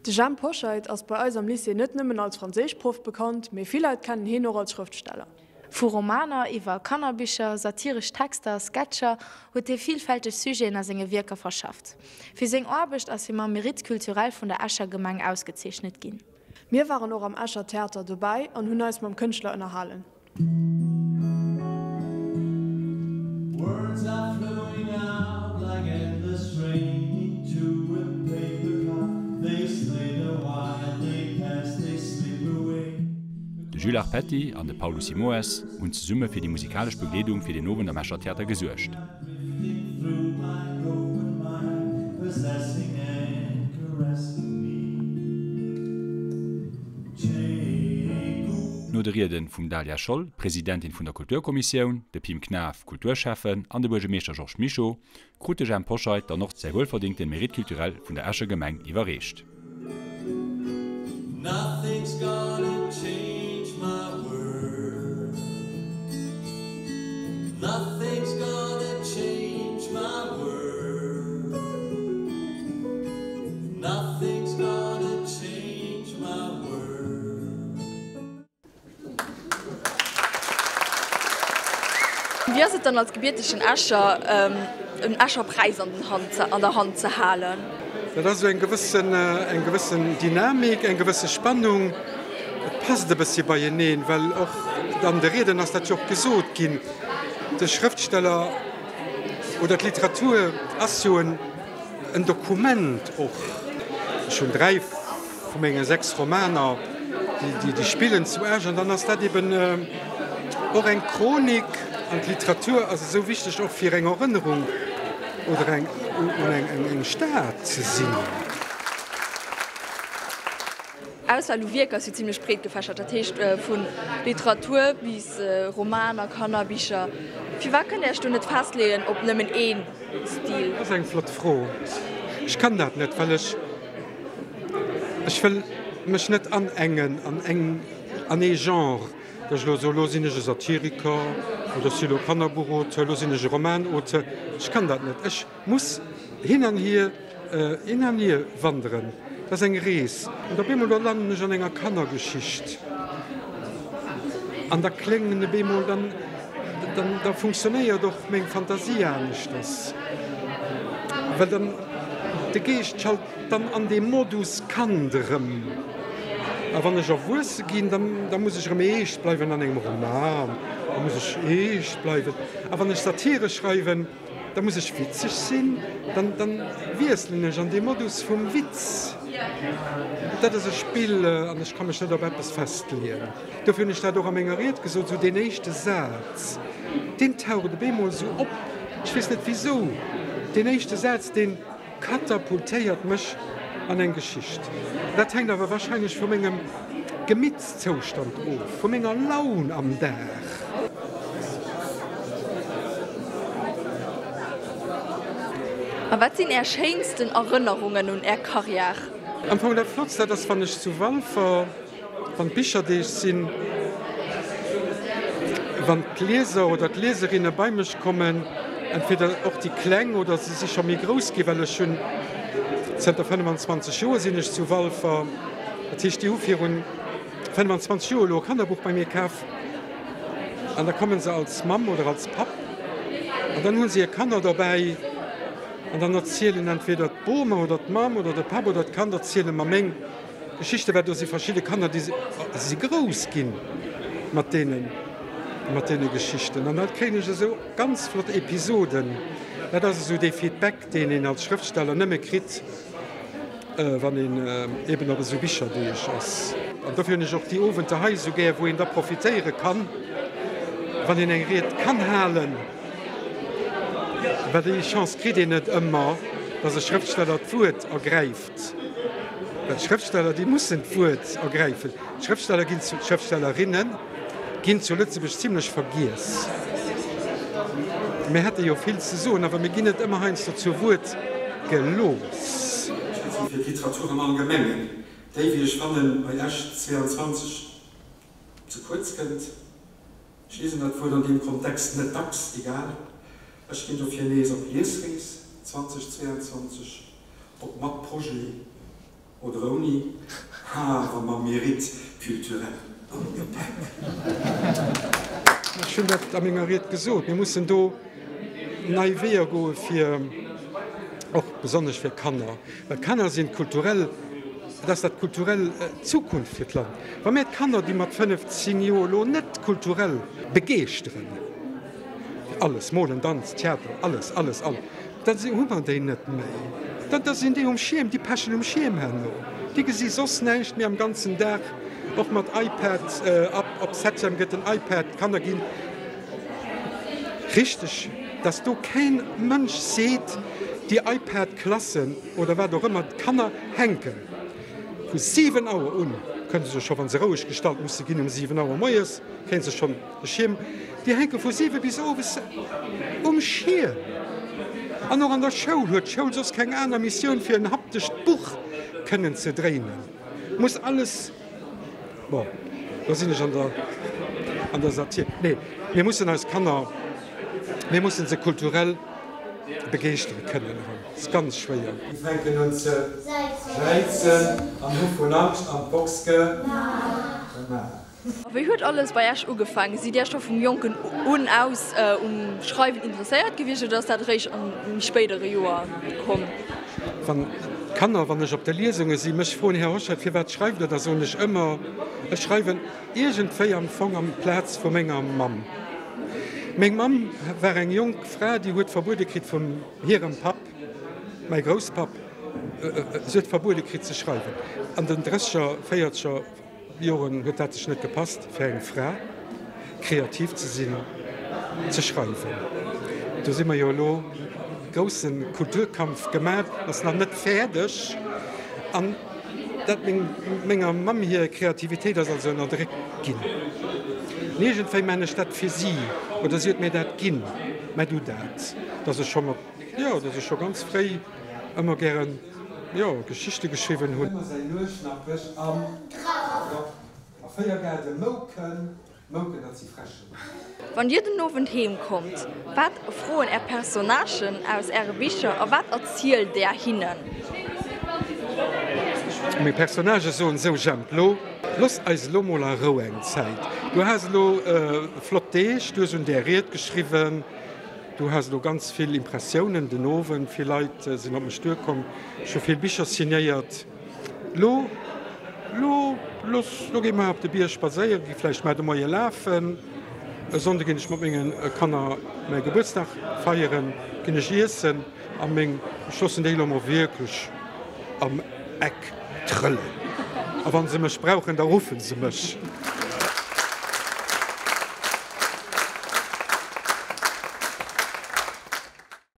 De Jhemp Hoscheit ass bei eis am Lycée net nëmmen als Franséischproff bekannt, mee vill Leit kennen heen och als Schrëftsteller. Vu Romaner iwwer Kannerbicher, satiresch Texter a Sketcher huet hie villfälteg Sujeten a senge Wierker verschafft. Fir seng Aarbecht ass hie mam Mérite culturel vun der Escher Gemeng ausgezeechnet ginn. Mir waren och am Escher Theater dobäi an hunn eis mam Kënschtler ënnerhalen. De Jules Arpetti an de Paulo Simoes hunn zesumme fir déi musikalesch Begleedung fir den Owend am Escher Theater gesuergt. No de Rieden vum Daliah Scholl, Presidentin vun der Kulturkommissioun, de Pim Knaff, Kulturschäffen, an de Buergermeeschter Georges Mischo, krut de Jhemp Hoscheit dann och säi wuelverdingten Mérite culturel vun der Escher Gemeng iwwerreecht. Wéi ass et dann als gebiertegen Escher en Escher Präis an den Hand an der Hand ze halen? Dat ass esou eng gewëssen eng gewëssen Dynamik, eng gewësse Spannung. Et passt e bëssi beieneen, well och an de Rieden ass dat jo och gesot ginn, de Schrëftsteller oder d'Literatur ass jo en en Dokument och. Ech hunn 3 vu menge 6 Romaner, déi spillen zu Esch an dann ass dat eben och eng Chronik an d'Literatur ass esou wichteg och fir eng Erënnerung oder eng un eng Stad ze sinn. Auswahl u Wierker ass jo zimlech breet gefächert, dat heescht vu Literatur bis Romaner, Kannerbicher. Firwat kënnt Dir Iech do net festleeën op nëmmen ee Stil? Dat ass eng flott Fro. Ech kann dat net, well ech Ech wëll mech net anengen an eng, an ee Genre, datt ech elo soen, elo sinn ech e Satiriker oder ech si elo Kannerbuchauteur, elo sinn ech e Romanauteur. Ech kann dat net. Ech muss hin an hier, hin an hier wanderen. Dat ass eng Rees. An op eemol, da landen ech an enger Kannergeschicht an da kléngen op eemol dann, dann, da funktionéiert och meng Fantasie aneschters, well dann de Geescht schalt Dann an deem Modus Kand erëm. A wann ech erwuesse ginn, dann da muss ech erëm eescht bleiwen an engem Roman, da muss ech eescht bleiwen. A wann ech Satire schreiwen, da muss ech witzeg sinn, dann dann wiesselen ech an dee Modus vum Witz. Dat ass e Spill an ech ka mech net op eppes festleeën. Dofir hunn ech dat och a menger Ried gesot, esou deen éischte Saz, deen taucht op eemol esou op, ech weess net wisou, deen éischte Saz, deen, Katapultéiert mech an eng Geschicht. Dat hänkt awer wahrscheinlech vu mengem Gemittszoustand of, vu menger Laun am Dag. A wat sinn Är schéinsten Erënnerungen un Är Carrière? Am Fong dat Flottst, dat ass wann ech zu Walfer. Wann d'Bicherdeeg sinn, wann d'Lieser oder d'Lieserinne bei mech kommen, entweder och déi Kleng oder se si scho méi grouss ginn, well ech hunn zënter 25 Joer sinn ech zu Walfer, dat heescht déi hu virun 25 Joer elo e Kannerbuch bei mir kaf an da komme se als Mamm oder als Papp an dann hu se hir Kanner dobäi an dann erzielen entweder d'Boma oder d'Mamm oder de Papp oder d'Kand erziele mer meng Geschichte, well do si verschidde Kanner, déi si grouss ginn mat deene, mat deene Geschichten. An da kréien ech esou ganz flott Episoden. Dat ass esou dee Feedback, deen een als Schrëftsteller nëmme kritt, wann een eben op esou Bicherdeeg ass. An dofir hunn ech och déi Owenter hei esou gär, wou een da profitéiere kann, wann een eng Ried kann halen. Well déi Chance kritt een net ëmmer, datt e Schrëftsteller d'Wuert ergräift. Well d'Schrëftsteller, déi mussen d'Wuert ergräifen. D'Schrëftsteller ginn zu, d'Schrëftstellerinne ginn zu Lëtzebuerg zimlech vergiess. Mir hätte jo vill ze soen, awer mir ginn net ëmmer heiansdo zur Wuert gelooss. Fir d'Literatur am Allgemengen, déi, wéi ech fannen, bei Esch 22 ze kuerz kënnt. Ech liesen dat Wuert an deem Kontext net dacks, egal. Ech ginn dofir nees op Liesrees 2022. Op mat Projet. Oder ouni, awer mam Mérite culturel am Gepäck. Ech hunn dat a menger Ried gesot, mir mussen do nei Weeër goe fir, och besonnesch fir d'Kanner, well d'Kanner sinn d'kulturell, et ass dat kulturell d'Zukunft fir d'Land. Wa mir d'Kanner, déi mat 15 Joer elo net kulturell begeeschteren, fir alles, Molen, Danz, Theater, alles, alles, alles, Da hu mer déi net méi. Da da sinn déi um Schierm, déi pechen um Schierm herno. Déi gesi soss näischt méi am ganzen Dag, och mat iPad. Ab op Septième gëtt den iPad, d'Kanner ginn richteg, dass do keen Mënsch seet, déi iPad-Klassen oder wat och ëmmer, d'Kanner hänken vu 7 Auer un, kënne se scho, wa se roueg gestallt musse ginn um 7 Auer moies, kréie se schonn De Schierm, déi hänke vu 7 bis owes um Schierm. An och an der Schoul huet d'Schoul soss keng aner Missioun fir en haptescht Buch kënnen ze dréinen. Muss alles, bon, do sinn ech an der an der Satir. Nee, mir mussen eis Kanner, mir mussen se kulturell begeeschtere kënnen erëm. Dat ass ganz schwéier. Déi fänken un ze jäizen an hu vun Angscht an d'Box gemaach. A wéi huet alles bei Iech ugefaangen? Sidd Dir scho vum Jonken un aus um Schreiwen interesséiert gewiescht oder ass dat eréischt an méi spéidere Joer komm? Wann d'Kanner, wann ech op de Liesunge si, mech froen, Här Hoscheit, firwat schreift Der? Da soen ech ëmmer, ech schreiwen iergendwéi am Fong am Plaz vu menger Mamm. Meng Mamm war eng jonk Fra, déi huet verbuede kritt vun hirem Papp, mäi Grousspapp, si huet verbuede kritt ze schreiwen an den Drësseger, Véierzeger. Joren huet dat sech net gepasst fir eng Fra kreativ ze sinn, ze schreiwen. Do si mer jo elo grousse Kulturkampf gemat, ass nach net fäerdeg. An dat meng menger Mamm hir Kreativitéit ass also ënnerdréckt ginn. An iergendwéi man ech dat fir si, oder si huet mir dat ginn, mä du dat, datt ech scho mat, jo, datt ech scho ganz fréi ëmmer gären, jo, Geschichte geschriwwen hunn. Ëmmer säin Nueschnappech am a 4 Gaarde Mouken, Mouken, dat si Fräschen. Wann Dir den Owend heem kommt, wat froen Är Personnagen aus Äre Bicher a wat erzielt Der hinnen? Meng Personnagë soen esou, Jemp, lo looss eis elo mol a Rou eng Zäit. Du has elo flott Deeg, du hues un där Ried geschriwwen. Du has elo ganz vill Impressiounen den Owend, vill Leit sinn op mech duerkomm, ech hu vill Bicher signéiert. Lo, lo, looss, lo gi mer op de Bierg spadséiere, gi vläicht mar de Moie lafen. E Sonnde ginn ech mat menge Kanner mäi Gebuertsdag feieren, ginn ech iessen a meng, ech loossen déi elo mol wierklech am Eck trëllen. A wa se mech brauchen, da ruffen se mech.